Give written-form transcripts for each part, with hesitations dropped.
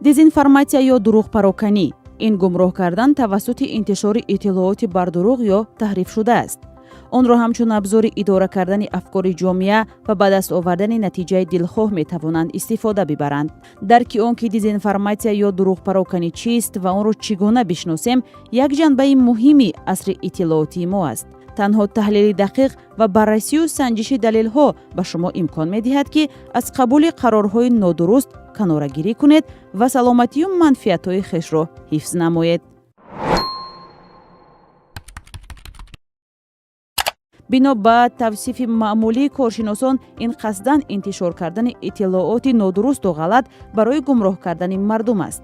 Дезинформатсия ё дурӯғпароканӣ — ин гумроҳ кардан тавассути интишори иттилооти бардурӯғ ё таҳрифшуда аст. Онро ҳамчун абзори идора кардани афкори ҷомеа ва ба даст овардани натиҷаи дилхоҳ метавонанд истифода бибаранд. Дарки он, ки дезинформатсия ё дурӯғпароканӣ чист ва онро чӣ гуна бишносем, як ҷанбаи муҳими асри иттилоотии мо аст. Танҳо таҳлили дақиқ ва баррасию санҷиши далелҳо ба шумо имкон медиҳад, ки аз қабули қарорҳои нодуруст канорагирӣ кунед ва саломатию манфиатҳои хешро ҳифз намоед. Бино ба тавсифи маъмулии коршиносон, ин қасдан интишор кардани иттилооти нодурусту ғалат барои гумроҳ кардани мардум аст.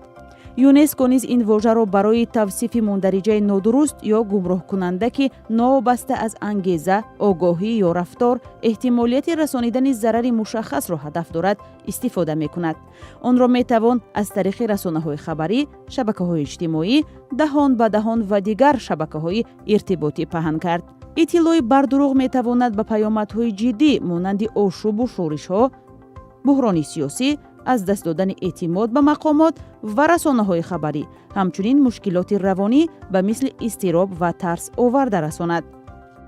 ЮНЕСКО низ ин вожаро барои тавсифи мундариҷаи нодуруст ё гумроҳкунанда, ки новобаста аз ангеза, огоҳӣ ё рафтор, эҳтимолияти расонидани зарари мушаххасро ҳадаф дорад, истифода мекунад. Онро метавон аз тариқи расонаҳои хабарӣ, шабакаҳои иҷтимоӣ, даҳон ба даҳон ва дигар шабакаҳои иртиботӣ паҳн кард. Иттилои бардурӯғ метавонад ба паёмадҳои ҷиддӣ, монанди ошӯбу шӯришҳо, буҳрони сиёсӣ, аз даст додани эътимод ба мақомот ва расонаҳои хабарӣ, ҳамчунин мушкилоти равонӣ ба мисли изтироб ва тарс оварда расонад.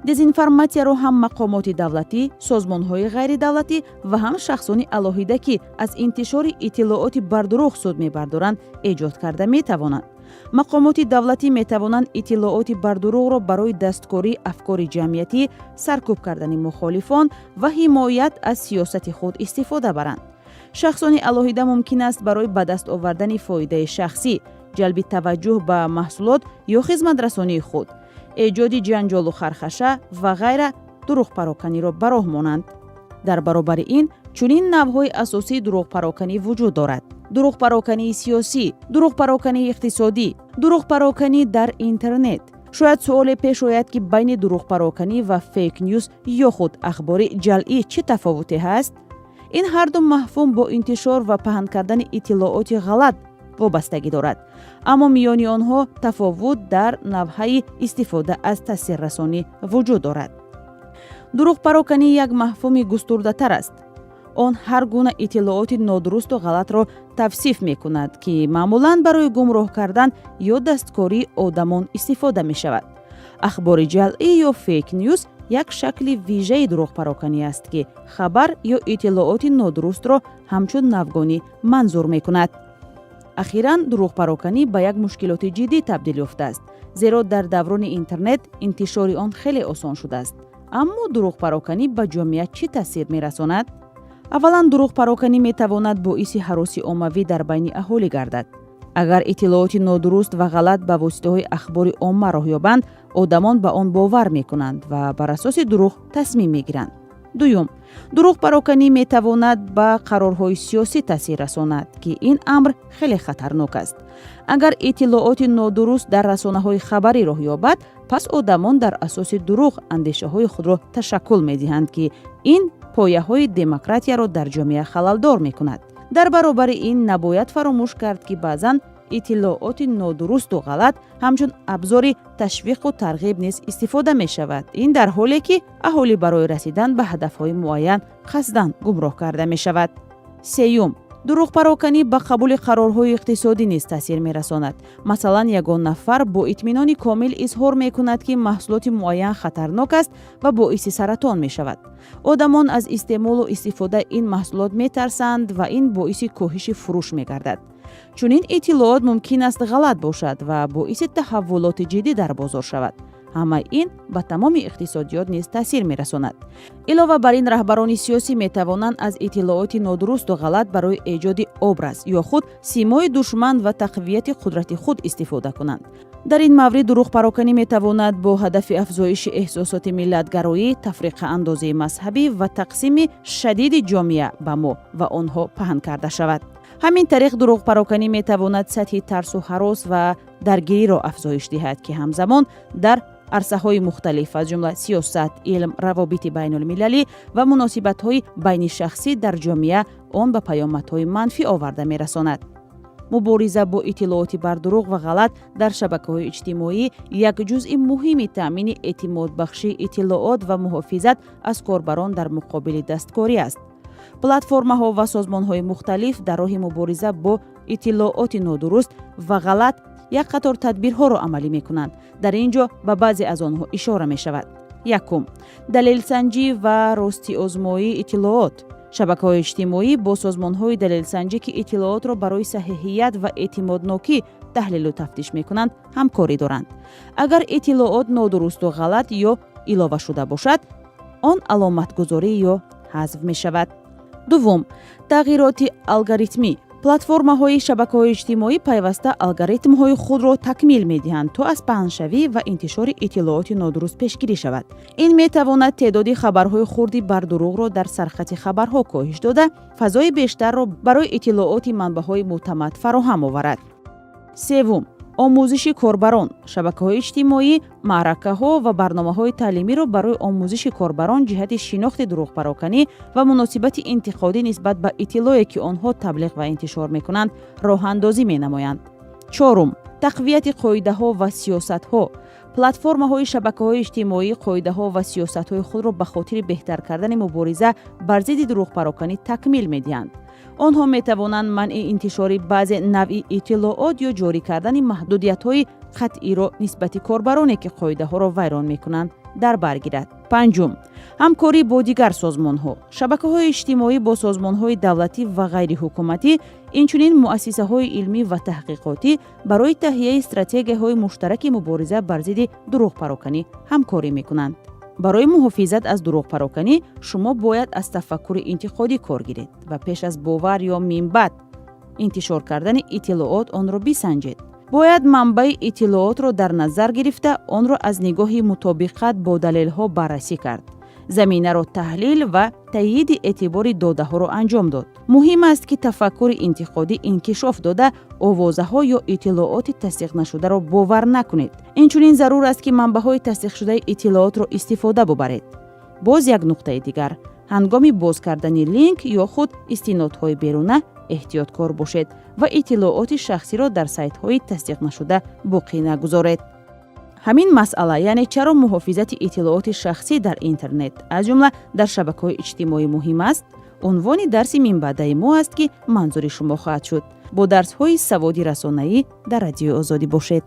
Дезинформатсияро ҳам мақомоти давлатӣ, созмонҳои ғайридавлатӣ ва ҳам шахсони алоҳида, ки аз интишори иттилооти бардурӯғ суд мебардоранд, эҷод карда метавонанд. Мақомоти давлатӣ метавонанд иттилооти бардурӯғро барои дасткории афкори ҷамъиятӣ, саркӯб кардани мухолифон ва ҳимоят аз сиёсати худ истифода баранд. Шахсони алоҳида мумкин аст барои ба даст овардани фоидаи шахсӣ, ҷалби таваҷҷӯҳ ба маҳсулот ё хизматрасонии худ, эҷоди ҷанҷолу хархаша ва ғайра дурӯғпароканиро ба роҳ монанд. Дар баробари ин, чунин навъҳои асосии дурӯғпароканӣ вуҷуд дорад: дурӯғпарокании сиёсӣ, дурӯғпарокании иқтисодӣ, дурӯғпароканӣ дар интернет. Шояд суоле пеш ояд, ки байни дурӯғпароканӣ ва фейк нюс ё худ ахбори ҷалъӣ чӣ тафовуте ҳаст? Ин ҳарду мафҳум бо интишор ва паҳн кардани иттилооти ғалат вобастагӣ дорад, аммо миёни онҳо тафовут дар навъҳои истифода аз таъсиррасонӣ вуҷуд дорад. Дурӯғпароканӣ як мафҳуми густурдатар аст. Он ҳар гуна иттилооти нодурусту ғалатро тавсиф мекунад, ки маъмулан барои гумроҳ кардан ё дасткории одамон истифода мешавад. Ахбори ҷалъӣ ё фейк нюс як шакли вижаи дурӯғпароканӣ аст, ки хабар ё иттилооти нодурустро ҳамчун навгонӣ манзур мекунад. Ахиран дурӯғпароканӣ ба як мушкилоти ҷиддӣ табдил ёфтааст, зеро дар даврони интернет интишори он хеле осон шудааст. Аммо дурӯғпароканӣ ба ҷомеа чӣ таъсир мерасонад? Аввалан, дурӯғпароканӣ метавонад боиси ҳароси оммавӣ дар байни аҳолӣ гардад. Агар иттилооти нодуруст ва ғалат ба воситаҳои ахбори омма роҳ ёбанд, одамон ба он бовар мекунанд ва бар асоси дурӯғ тасмим мегиранд. Дуюм, дурӯғпароканӣ метавонад ба қарорҳои сиёсӣ таъсир расонад, ки ин амр хеле хатарнок аст. Агар иттилооти нодуруст дар расонаҳои хабарӣ роҳ ёбад, пас одамон дар асоси дурӯғ андешаҳои худро ташаккул медиҳанд, ки ин пояҳои демократияро дар ҷомеа халалдор мекунад. Дар баробари ин, набояд фаромӯш кард, ки баъзан иттилооти нодурусту ғалат ҳамчун абзори ташвиқу тарғиб низ истифода мешавад. Ин дар ҳоле ки аҳолӣ барои расидан ба ҳадафҳои муайян қасдан гумроҳ карда мешавад. Сеюм, дурӯғпароканӣ ба қабули қарорҳои иқтисодӣ низ таъсир мерасонад. Масалан, ягон нафар бо итминони комил изҳор мекунад, ки маҳсулоти муайян хатарнок аст ва боиси саратон мешавад. Одамон аз истеъмолу истифодаи ин маҳсулот метарсанд ва ин боиси коҳиши фурӯш мегардад. Чунин иттилоот мумкин аст ғалат бошад ва боиси таҳаввулоти ҷиддӣ дар бозор шавад. Ҳамаи ин ба тамоми иқтисодиёт низ таъсир мерасонад. Илова бар ин, раҳбарони сиёсӣ метавонанд аз иттилооти нодурусту ғалат барои эҷоди образ ё худ симои душман ва тақвияти қудрати худ истифода кунанд. Дар ин маврид дурӯғпароканӣ метавонад бо ҳадафи афзоиши эҳсосоти миллатгароӣ, тафриқаандозии мазҳабӣ ва тақсими шадиди ҷомеа ба мо ва онҳо паҳн карда шавад. Ҳамин тариқ, дурӯғпароканӣ метавонад сатҳи тарсу ҳарос ва даргириро афзоиш диҳад, ки ҳамзамон дар арсаҳои мухталиф, аз ҷумла сиёсат, илм, равобити байнулмилалӣ ва муносибатҳои байнишахсӣ дар ҷомеа он ба паёмадҳои манфӣ оварда мерасонад. Мубориза бо иттилооти бардурӯғ ва ғалат дар шабакаҳои иҷтимоӣ як ҷузъи муҳими таъмини эътимодбахшии иттилоот ва муҳофизат аз корбарон дар муқобили дасткорӣ аст. Платформаҳо ва созмонҳои мухталиф дар роҳи мубориза бо иттилооти нодуруст ва ғалат як қатор тадбирҳоро амалӣ мекунанд. Дар ин ҷо ба баъзе аз онҳо ишора мешавад. Якум: далелсанҷӣ ва ростиозмоии иттилоот. Шабакаҳои иҷтимоӣ бо созмонҳои далелсанҷӣ, ки иттилоотро барои саҳиҳият ва эътимоднокӣ таҳлилу тафтиш мекунанд, ҳамкорӣ доранд. Агар иттилоот нодурусту ғалат ё илова шуда бошад, он аломатгузорӣ ё ҳазф мешавад. Дуввум: тағйироти алгоритмӣ. Платформаҳои шабакаҳои иҷтимоӣ пайваста алгоритмҳои худро такмил медиҳанд, то аз паҳншавӣ ва интишори иттилооти нодуруст пешгирӣ шавад. Ин метавонад теъдоди хабарҳои хурди бардурӯғро дар сархати хабарҳо коҳиш дода, фазои бештарро барои иттилооти манбаъҳои мӯътамад фароҳам оварад. Севум: омӯзиши корбарон. Шабакаҳои иҷтимоӣ маъракаҳо ва барномаҳои таълимиро барои омӯзиши корбарон ҷиҳати шинохти дурӯғпароканӣ ва муносибати интиқодӣ нисбат ба иттилое, ки онҳо таблиғ ва интишор мекунанд, роҳандозӣ менамоянд. Чорум: тақвияти қоидаҳо ва сиёсатҳо. Платформаҳои шабакаҳои иҷтимоӣ қоидаҳо ва сиёсатҳои худро ба хотири беҳтар кардани мубориза бар зидди дурӯғпароканӣ такмил медиҳанд. Онҳо метавонанд манъи интишори баъзе навъи иттилоот ё ҷорӣ кардани маҳдудиятҳои қатъиро нисбати корбароне, ки қоидаҳоро вайрон мекунанд, дар бар гирад. Панҷум: ҳамкорӣ бо дигар созмонҳо. Шабакаҳои иҷтимоӣ бо созмонҳои давлатӣ ва ғайриҳукуматӣ, инчунин муассисаҳои илмӣ ва таҳқиқотӣ барои таҳияи стратегияҳои муштараки мубориза бар зидди дурӯғпароканӣ ҳамкорӣ мекунанд. Барои муҳофизат аз дурӯғпароканӣ шумо бояд аз тафаккури интиқодӣ кор гиред ва пеш аз бовар ё минбаъд интишор кардани иттилоот онро бисанҷед. Бояд манбаи иттилоотро дар назар гирифта, онро аз нигоҳи мутобиқат бо далелҳо баррасӣ кард, заминаро таҳлил ва таъйиди эътибори додаҳоро анҷом дод. Муҳим аст, ки тафаккури интиқодӣ инкишоф дода, овозаҳо ё иттилооти тасдиқнашударо бовар накунед. Инчунин зарур аст, ки манбаъҳои тасдиқшудаи иттилоотро истифода бубаред. Боз як нуқтаи дигар: ҳангоми боз кардани линк ё худ истинодҳои беруна эҳтиёткор бошед ва иттилооти шахсиро дар сайтҳои тасдиқнашуда боқӣ нагузоред. Ҳамин масъала, яъне чаро муҳофизати иттилооти шахсӣ дар интернет, аз ҷумла дар шабакаҳои иҷтимоӣ, муҳим аст, унвони дарси минбаъдаи мо аст, ки манзури шумо хоҳад шуд. Бо дарсҳои саводи расонаӣ дар Радиои Озодӣ бошед.